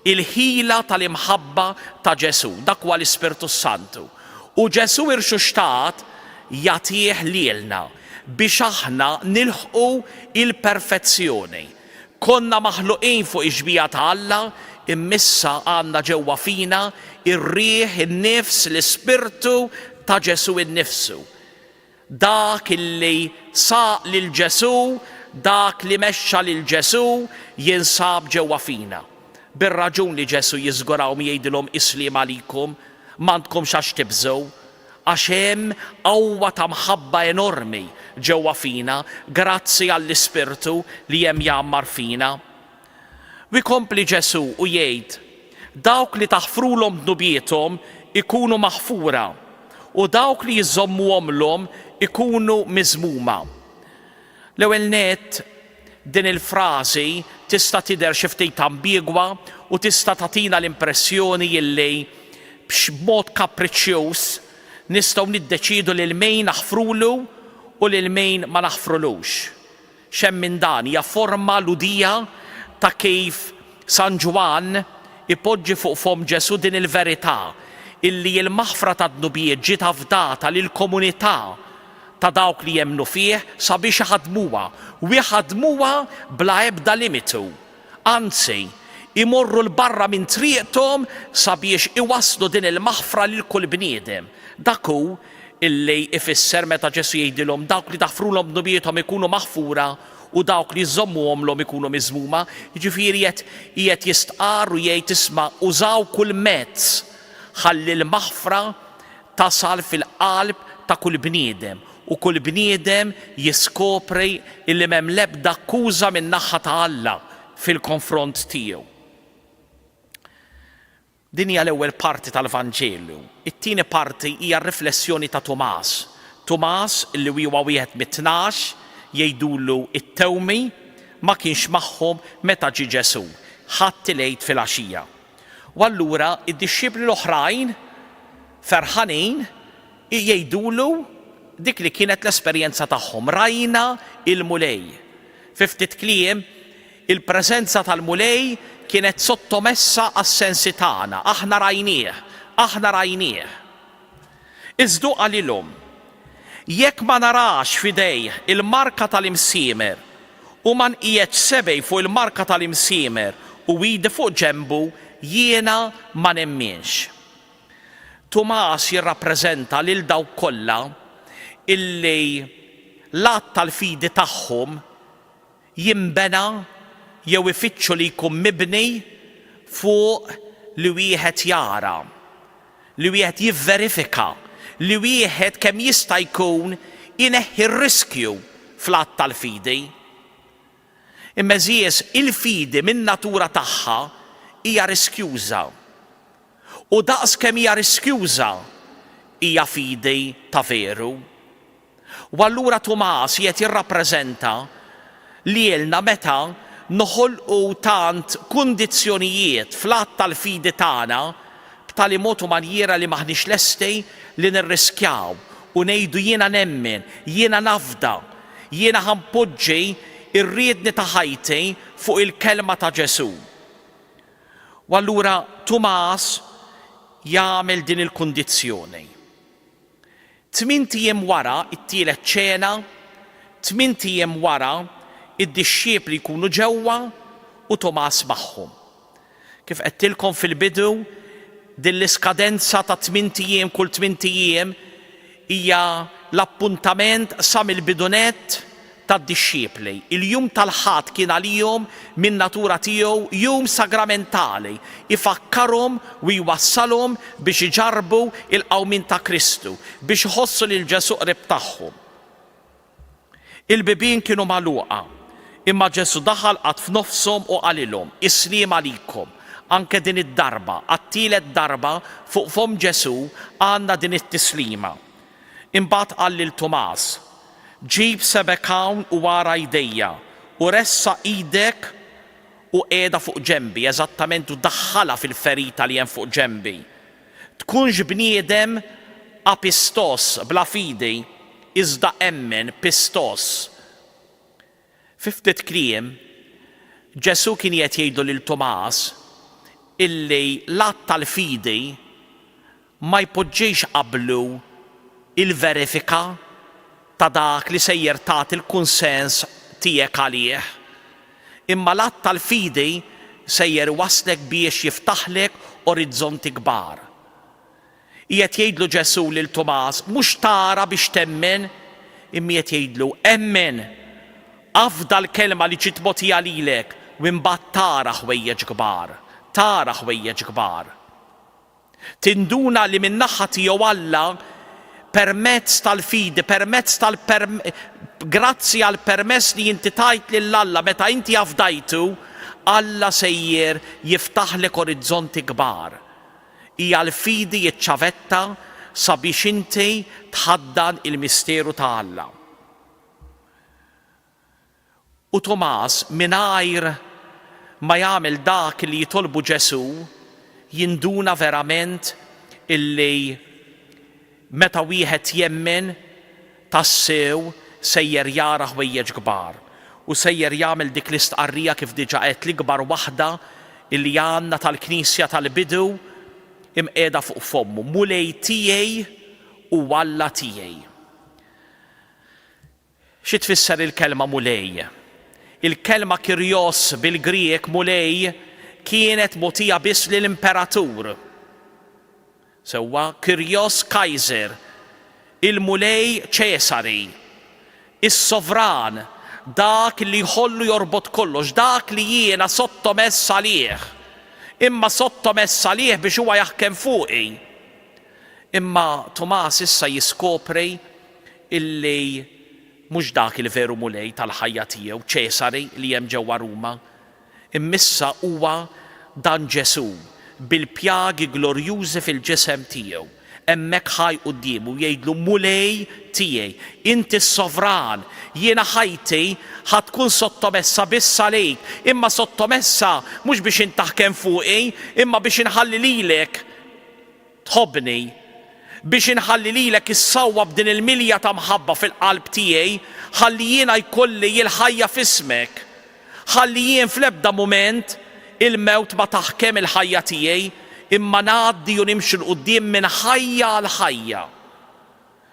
Il-ħila tal-imħabba ta' Ġesù, dak huwa l-Ispirtu s-Santu. U Ġesù irxuxtat jagħtih lilna biex aħna nilħqu l-perfezzjoni. Konna maħluqin fuq ix-xbieha ta' Alla, imma issa għandna ġewwa fina r-riħ, in-nifs, l-Ispirtu ta' Ġesù innifsu. Dak illi saq lil Ġesù, dak li mexxa lil Ġesù, jinsab ġewwa fina. Bir-raġun li Ġesù jiżgurahom jgħidilhom is-sliem għalikom, m'għandkomx għax tibżgħu, għax hemm qawwa ta' mħabba enormi ġewwa fina grazzi għall-Ispirtu li hemm jgħammar fina. U jkompli Ġesù u jgħid, Dawk li taħfrulhom dnubiethom ikunu maħfura, u dawk li jżommuhomlhom ikunu miżmuma. L-ewwel nett, din il-frażi tista' tidher xi ftit ambigwa u tista' tagħtina l-impressjoni illi b'mod kapriċċjuż nistgħu niddeċiedu lil min naħfrulu u lil min ma naħfrulux. X'hemm minn dan? Hija forma Lhudija ta' kif San Ġwann ipoġġi fuq fomm Ġesù din il-verità, illi l-maħfra tad-dnubiet ġiet afdata lill-komunità ta' dawk li jemmnu fih sabiex iħaddmuha, u jħaddmuha bla ebda limitu. Anzi, imorru 'l barra minn triqthom sabiex iwasslu din il-maħfra lil kull bniedem. Dak hu illi ifisser meta Ġesù jgħidilhom dawk li taħfrulhom dnubiethom ikunu maħfura u dawk li żżommuhomlhom ikunu miżmuma. Jiġifieri qed qiegħed jistqarr u jgħid isma' użaw kull mezz ħalli l-maħfra tasal fil-qalb ta' kull bniedem u kull bniedem jiskopri illi m'hemm l-ebda akkuża min-naħa ta' Alla. fil-konfront tiegħu. Din hija l-ewwel parti tal-Vanġelu. It-tieni parti hija r-riflessjoni ta' Tumas. Tumas, li huwa wieħed mit-tnax, jgħidulu t-Tewmi, ma kienx magħhom meta ġie Ġesù, Ħadd il-Għid filgħaxija. U allura d-dixxipli l-oħrajn, ferħanin, jgħidulu dik li kienet l-esperjenza tagħhom, Rajna l-Mulej. Fi ftit kliem, il-preżenza tal-Mulej kienet sottomessa għas-sensi tagħna, aħna rajnieh, aħna rajnieh. Iżda hu qalilhom, Jekk ma narax f'idejh il-marka tal-imsiemer u ma nqiegħedx sebgħi fuq il-marka tal-imsiemer u idi fuq ġenbu, jiena ma nemminx. Tumas jirrappreżenta lil dawk kollha illi l-att tal-fidi tagħhom jinbena jew ifittxu li jkun mibni fuq li wieħed jara, li wieħed jivverifika, li wieħed kemm jista' jkun ineħħi r-riskju fl-att tal-fidi. Imma għeżież, il-fidi min-natura tagħha hija riskjuża. U daqs kemm hija riskjuża, hija fidi ta' veru. U allura Tumas qiegħed jirrappreżenta lilna meta noħolqu tant kundizzjonijiet fl-att tal-fidi tagħna b'tali mod u manjiera li m'aħniex lesti li nirriskjaw u ngħidu jiena nemmen, jiena nafda, jiena ħa npoġġi r-riedni ta' ħajti fuq il-kelma ta' Ġesù. U allura Tumas jagħmel din il-kundizzjoni. Tmint ijiem wara t-tielet ċena, tmint ijiem wara, id-dixxipli jkunu ġewwa u Tumas magħhom. Kif għedtilkom fil-bidu, din l-iskadenza ta' tmint ijiem kull tmint ijiem hija l-appuntament sa mill-bidu nett tad-dixxipli. Il-jum tal-Ħadd kien għalihom min-natura tiegħu jum sagramentali, ifakkarhom u jwassalhom biex iġarrbu l-qawmien ta' Kristu, biex iħossu lil Ġesù qrib tagħhom. Il-bibien kienu magħluqa, imma Ġesù daħal qagħad f'nofshom u qalilhom, Is-sliem għalikom. Anke din id-darba, għat-tielet darba, fuq fomm Ġesù għandna din it-tislima. Imbagħad qal lil Tumas, Ġib sebgħek hawn u ara jdejja, u ressaq idek u qiegħda fuq ġenbi, eżattament u daħħalha fil-ferita li hemm fuq ġenbi. Tkunx bniedem apistos, bla fidi, iżda emmen, pistos. Fi ftit kliem, Ġesù kien qiegħed jgħidlu lil Tumas illi l-att tal-fidi ma jpoġġix qablu l-verifika ta' dak li sejjer tagħti l-kunsens tiegħek għalih, imma l-att tal-fidi sejjer iwasslek biex jiftaħlek orizzonti kbar. Qiegħed jgħidlu Ġesù lil Tumas, mhux tara biex temmen, imma qiegħed jgħidlu, emmen! Afda l-kelma li ġiet mogħtija lilek u imbagħad tara ħwejjeġ kbar, tara ħwejjeġ kbar. Tinduna li min-naħa tiegħu Alla permezz tal-fidi, permezz tal grazzi għall-permess li inti tajt lil Alla meta inti afdajtu, Alla sejjer jiftaħlek orizzonti kbar. Hija l-fidi ċ-ċavetta sabiex inti tħaddan il-misteru ta' Alla. U Tumas, mingħajr ma jagħmel dak li jitolbu Ġesù, jinduna verament illi meta wieħed jemmen tassew sejjer jara ħwejjeġ kbar u sejjer jagħmel dik l-istqarrija kif diġà għedt l-ikbar waħda illi għandna tal-Knisja tal-bidu imqiegħda fuq fommu, Mulej tiegħi u Alla tiegħi. Xi tfisser il-kelma Mulej? Il-kelma Kyrios bil-Grieg, Mulej, kienet mogħtija biss lil imperatur. Sewwa, Kyrios Kaiser, il-Mulej Ċesari, is-sovran, dak li jħoll u jorbot kollox, dak li jiena sottomess għalih. Imma sottomess għalih biex huwa jaħkem fuqi. Imma Tumas issa jiskopri illi mhux dak il-veru Mulej tal-ħajja tiegħu, Ċesari li hemm ġewwa Ruma. Imma issa huwa dan Ġesù, bil-pjagi glorjużi fil-ġisem tiegħu, hemmhekk ħaj quddiemu, jgħidlu, Mulej tiegħi, inti s-sovran, jiena ħajti ħa tkun sottomessa biss għalik, imma sottomessa mhux biex int taħkem fuqi, imma biex inħalli lilek Tħobbni? Biex inħalli lilek issawwab din il-milja ta' mħabba fil-qalb tiegħi, ħalli jiena jkolli l-ħajja f'ismek. Ħalli jien fl-ebda mument il-mewt ma taħkem il-ħajja tiegħi, imma ngħaddi u nimxi 'l quddiem minn ħajja għal ħajja.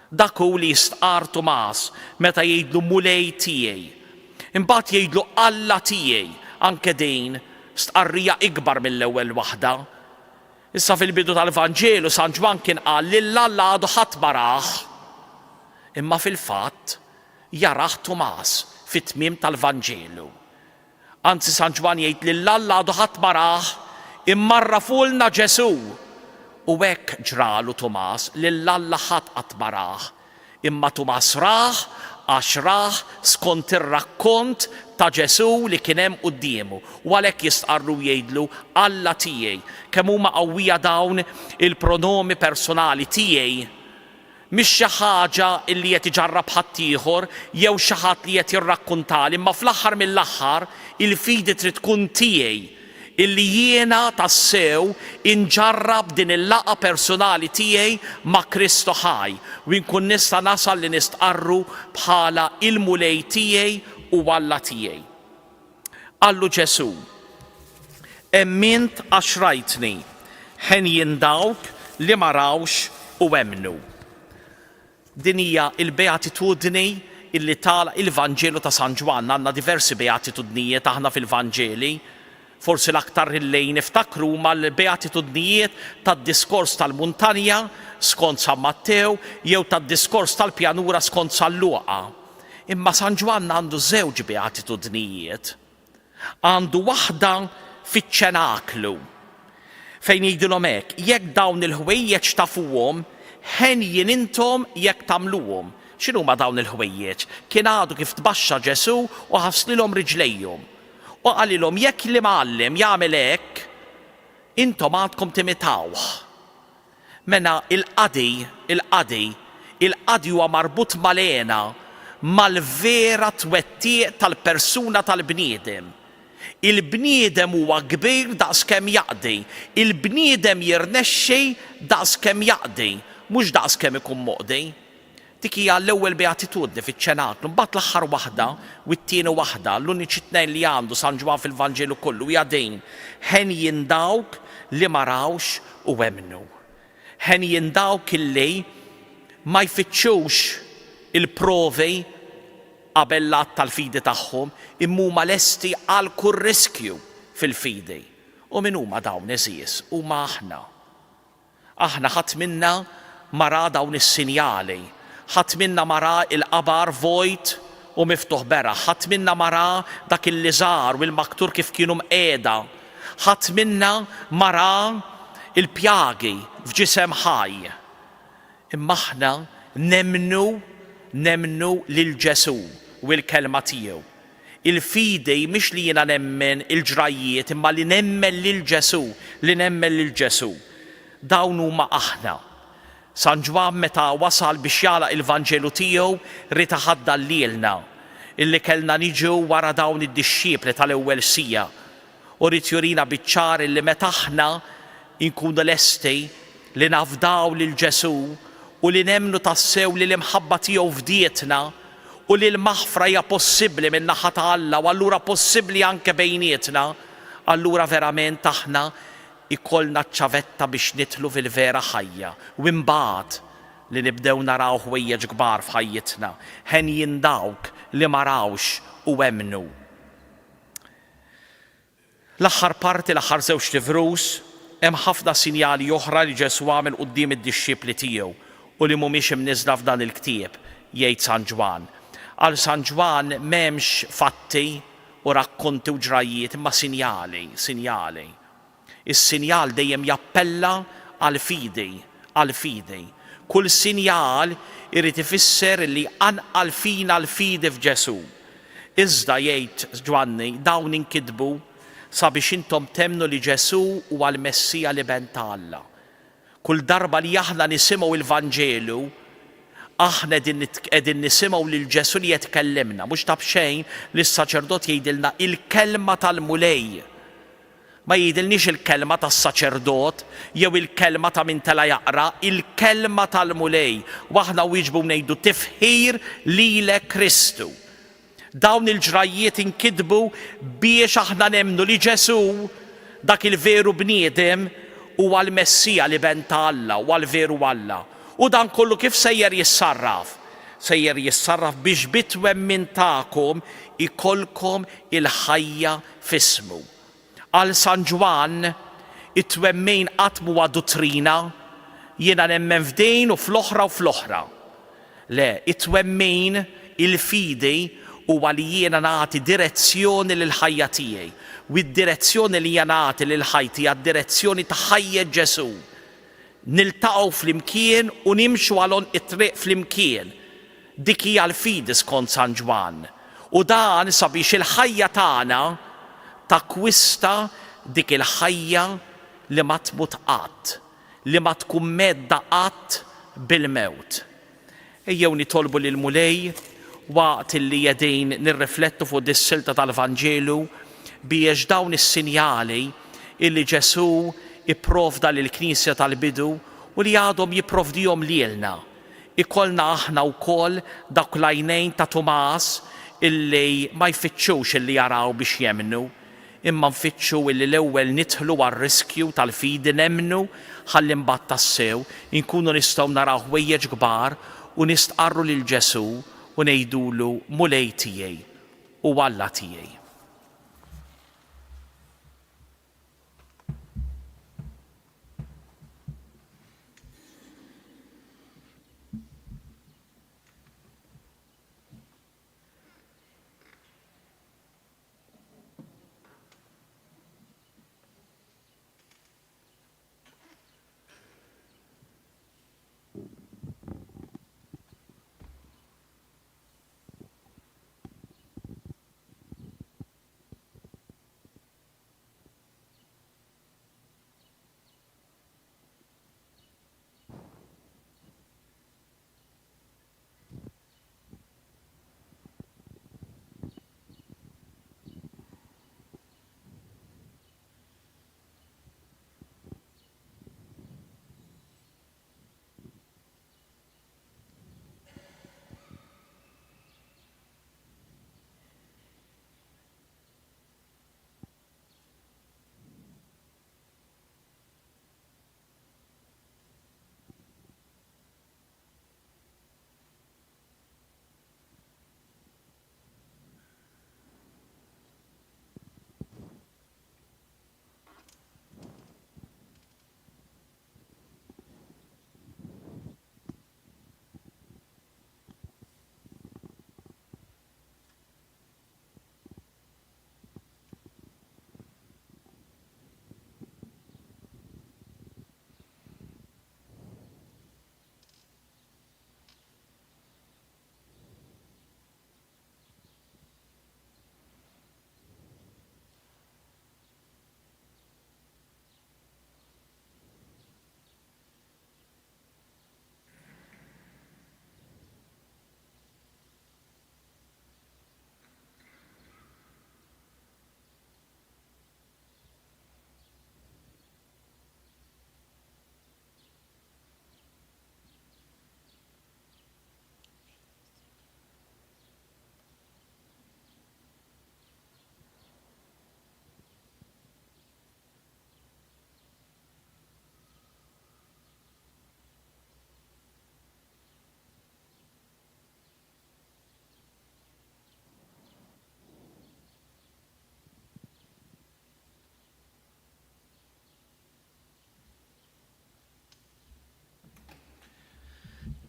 Dak hu li jistqarr Tumas meta jgħidlu Mulej tiegħi. Imbagħad jgħidlu Alla tiegħi, anke din stqarrija ikbar mill-ewwel waħda. Issa fil-bidu tal-Vanġelu San Ġwann kien qal lil Alla għadu ħadd ma rah. Imma fil-fatt jarah Tumas fit-tmiem tal-Vanġelu. Anzi San Ġwann jgħid lil Alla għadu ħadd ma rah imma għarrafulna Ġesù. U hekk ġralu Tumas, lil Alla ħadd qatt ma rah. Imma Tumas rah għax rah skont ir-rakkont ta' Ġesù li kien hemm quddiemu, u għalhekk jistqarru u jgħidlu, Alla tiegħi. Kemm huma qawwija dawn il-pronomi personali, tiegħi. Mhix xi ħaġa li qed iġarrab ħaddieħor jew xi ħadd li qed jirrakkuntali, imma fl-aħħar mill-aħħar il-fidi trid tkun tiegħi. Illi jiena tassew inġarrab din il-laqgħa persunali tiegħi ma' Kristu ħaj u nkun nista' nasal li nistqarru bħala il-Mulej tiegħi u Alla tiegħi. Qallu Ġesù, Emmint għax rajtni, henjin dawk li ma rawx u emmnu. Din hija l-beatitudni illi tagħlaq il-Vanġelu ta' San Ġwann. Għandna diversi beatitudnijiet aħna fil-Vanġeli. Forsi l-aktar illi niftakru huma l-beatitudnijiet tad-diskors tal-muntanja skont San Mattew jew tad-diskors tal-pjanura skont San Luqa. Imma San Ġwann għandu żewġ beatitudnijiet. Għandu waħda fiċ-ċenaklu, fejn jgħidilhom hekk, Jekk dawn il-ħwejjeġ tafuhom, henjin intom jekk tagħmluhom. X'inhuma dawn il-ħwejjeġ? Kien għadu kif tbaxxa Ġesù u ħaslilhom riġlejhom. U qalilhom, Jekk l-Imgħallem jagħmel hekk, intom għandkom timitawh. Mela il-qadi, il-qadi, il-qadi huwa marbut mal-hena, mal-vera twettiq tal-persuna tal-bniedem. Il-bniedem huwa kbir daqskemm jaqdi. Il-bniedem jirnexxi daqskemm jaqdi, mhux daqskemm ikun moqdi. Dik hija l-ewwel beatitudni fiċ-ċenaklu. Mbagħad l-aħħar waħda u t-tieni waħda, l-uniċi tnejn li għandu San Ġwann fil-Vanġelu kollu hija din, Henjin dawk li ma rawx u emmnu. Henjin dawk illi ma jfittxux il-provi qabel l-att tal-fidi tagħhom, imma huma lesti għal kull riskju fil-fidi. U min huma dawn, għeżież? Huma aħna. Aħna ħadd minna ma ra dawn is-sinjali. Ħadd minna ma ra l-qabar vojt u miftuħ beraħ. Ħadd minna ma ra dak il-liżar u l-maktur kif kienu mqiegħda. Ħadd minna ma ra l-pjagi f'ġisem ħaj. Imma aħna nemmnu, nemmnu lil Ġesù u l-kelma tiegħu. Il-fidi mhix li jiena nemmen il-ġrajjiet imma li nemmen lil Ġesù, li nemmen lil Ġesù. Dawn huma aħna. San Ġwann meta wasal biex jagħlaq il-Vanġelu tiegħu ried iħaddan lilna, illi kellna niġu wara dawn id-dixxipli tal-ewwel siegħa. U ried jurina biċ-ċar illi meta aħna nkunu lesti li nafdaw lil Ġesù u li nemmnu tassew li l-imħabba tiegħu fdietna u li l-maħfra hija possibbli min-naħa ta' Alla u allura possibbli anke bejnietna, allura verament aħna jkollna ċ-ċavetta biex nidħlu fil-vera ħajja u imbagħad li nibdew naraw ħwejjeġ kbar f'ħajjitna. Henjin dawk li ma rawx u emmnu. L-aħħar parti, l-aħħar żewġt ivrus, hemm ħafna sinjali oħra li Ġesù għamel quddiem id-dixxipli tiegħu u li mhumiex imniżżla f'dan il-ktieb, jgħid San Ġwann. Għal San Ġwann m'hemmx fatti u rakkonti u ġrajjiet imma sinjali, sinjali. Is-sinjal dejjem jappella għall-fidi, għall-fidi. Kull sinjal irid ifisser li jqanqal fina l-fidi f'Ġesù. Iżda, jgħid Ġwanni, dawn inkitbu. Sabiex intom temmnu li Ġesù huwa l-Messija l-Iben ta' Alla. Kull darba li aħna nisimgħu l-Vanġelu, aħna qegħdin nisimgħu lil Ġesù li qed ikellimna. Mhux ta' b'xejn li s-saċerdot jgħidilna il-kelma tal-Mulej. Ma jgħidilniex il-kelma tas-saċerdot jew il-kelma ta' min tela' jaqra, il-kelma tal-Mulej. U aħna wieġbu ngħidu tifħir lilek Kristu. Dawn il-ġrajjiet inkitbu biex aħna nemmnu li Ġesù, dak il-veru bniedem, huwa l-Messija, l-Iben ta' Alla, huwa l-veru Alla. U dan kollu kif sejjer jissarraf? Sejjer jissarraf biex bit-twemmin tagħkom ikollkom il-ħajja f'ismu. Għal San Ġwann, it-twemmin qatt m'huwa duttrina, jiena nemmen f'din u fl-oħra u fl-oħra. Le, it-twemmin, il-fidi, huwa li jiena nagħti direzzjoni lill-ħajja tiegħi, u d-direzzjoni li jiena nagħti lil ħajti hija d-direzzjoni ta' ħajjet Ġesù. Niltaqgħu flimkien u nimxu għal għonq it-triq flimkien. Dik hija l-fidi skont San Ġwann. U dan sabiex il-ħajja tagħna takkwista dik il-ħajja li ma tmut qatt, li ma tkun mhedda qatt bil-mewt. Ejjew nitolbu lill-Mulej waqt li qegħdin nirriflettu fuq dis-silta tal-Vanġelu biex dawn is-sinjali illi Ġesù ipprovda lill-Knisja tal-bidu u li għadhom jipprovdihom lilna, ikollna aħna wkoll dawk l-għajnejn ta' Tumas illi ma jfittxux illi jaraw biex jemmnu, imma nfittxu illi l-ewwel nidħlu għar-riskju tal-fidi nemmnu ħalli mbagħad tassew inkunu nistgħu naraw ħwejjeġ kbar u nistqarru lil Ġesù u ngħidulu Mulej tiegħi u Alla tiegħi.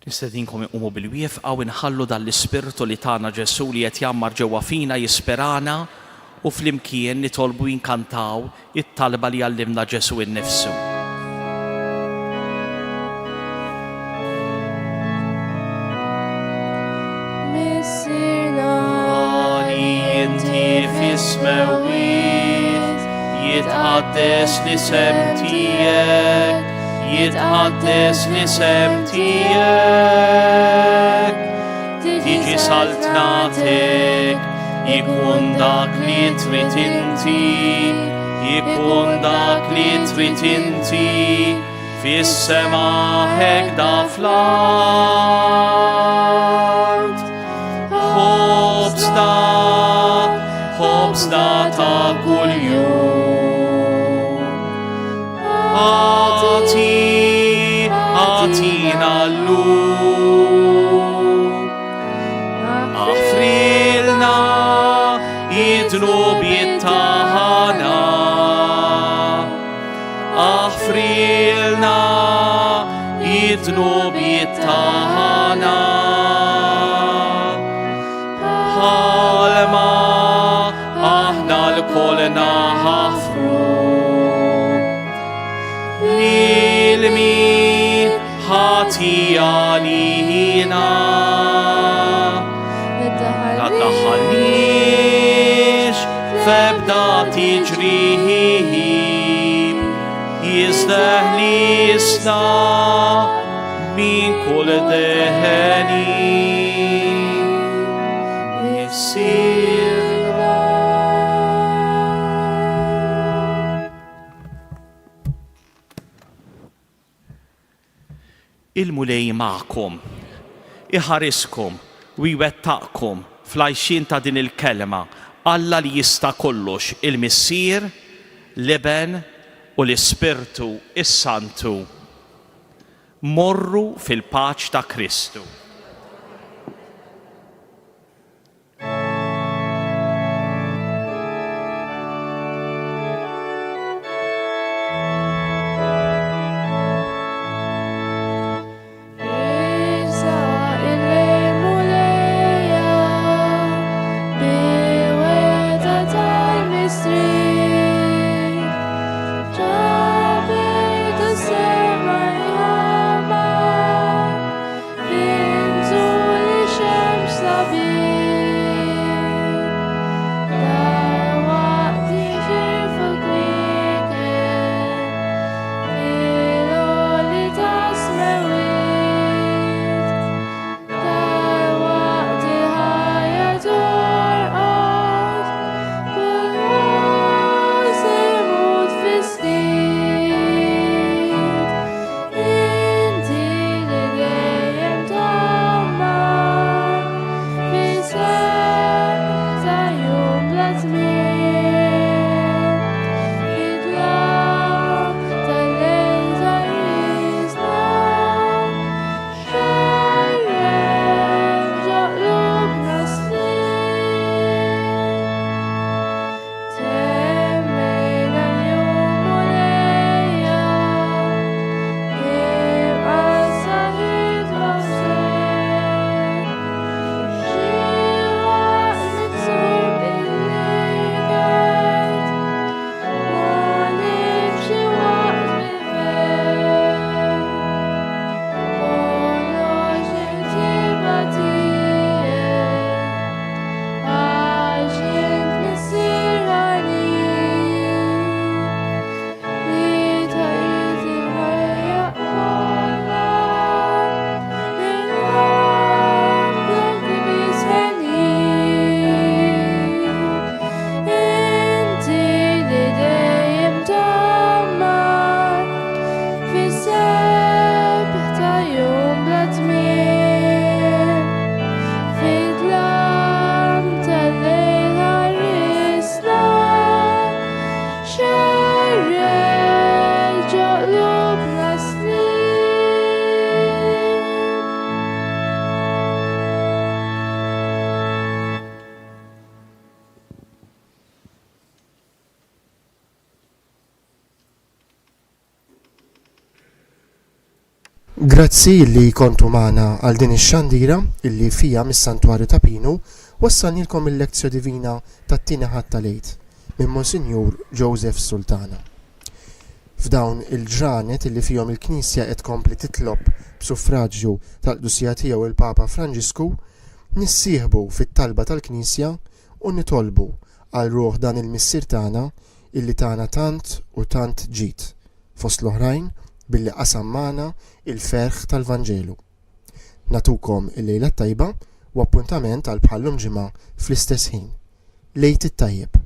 Nistedinkom inqumu bil-wieqfa u nħallu dan l-Ispirtu li tana Ġesù li qed jgħammar ġewwa fina jisperana u flimkien nitolbu inkantaw it-talba li għallimna Ġesù innifsu. Missierna li inti fis-smewwiet. Jitqaddes l-isem tiegħek, jitqaddes l-isem tiegħek. Tiġi saltnatek, ikun dak li trid inti, ikun dak li trid inti, fis-sema hekda fl-art. Ħobżna, ħobżna ta' kuljum. Agħti, agħtina llum. Aħfrilna id-dnubiet tagħna. Aħfrilna id-dnubiet tagħna. Bħalma aħna lkoll naħfru lil min ħati għalina. La daħħalniex f'ebda tiġrib, iżda ħlisna minn kull deheni. Missierna. Il-Mulej magħkom, iħariskom u jwettaqkom fl-għajxien ta' din il-kelma, Alla li jista' kollox, il-Missier, l-Iben u l-Ispirtu s-Santu. Morru fil-paċ ta' Kristu. Grazzi li kontu magħna għal din ix-xandira illi fija mis-Santwarju ta' Pinu wassalnilkom il-Lectio Divina tat-tieni Ħadd tal-Għid minn Monsinjur Joseph Sultana. F'dawn il-ġranet illi fihom il-Knisja qed tkompli titlob b'suffraġju tal-Qdusija Tiegħu il-Papa Franġisku, nissieħbu fit-talba tal-Knisja u nitolbu għal ruħ dan il-Missier tagħna. illi tana tant u tant ġid, fost l-oħrajn billi qasam magħna il-ferħ tal-Vanġelu. Nagħtukom il-lejla t-tajba u appuntament għal bħal-lum ġimgħa fl-istess ħin. L-Għid it-tajjeb.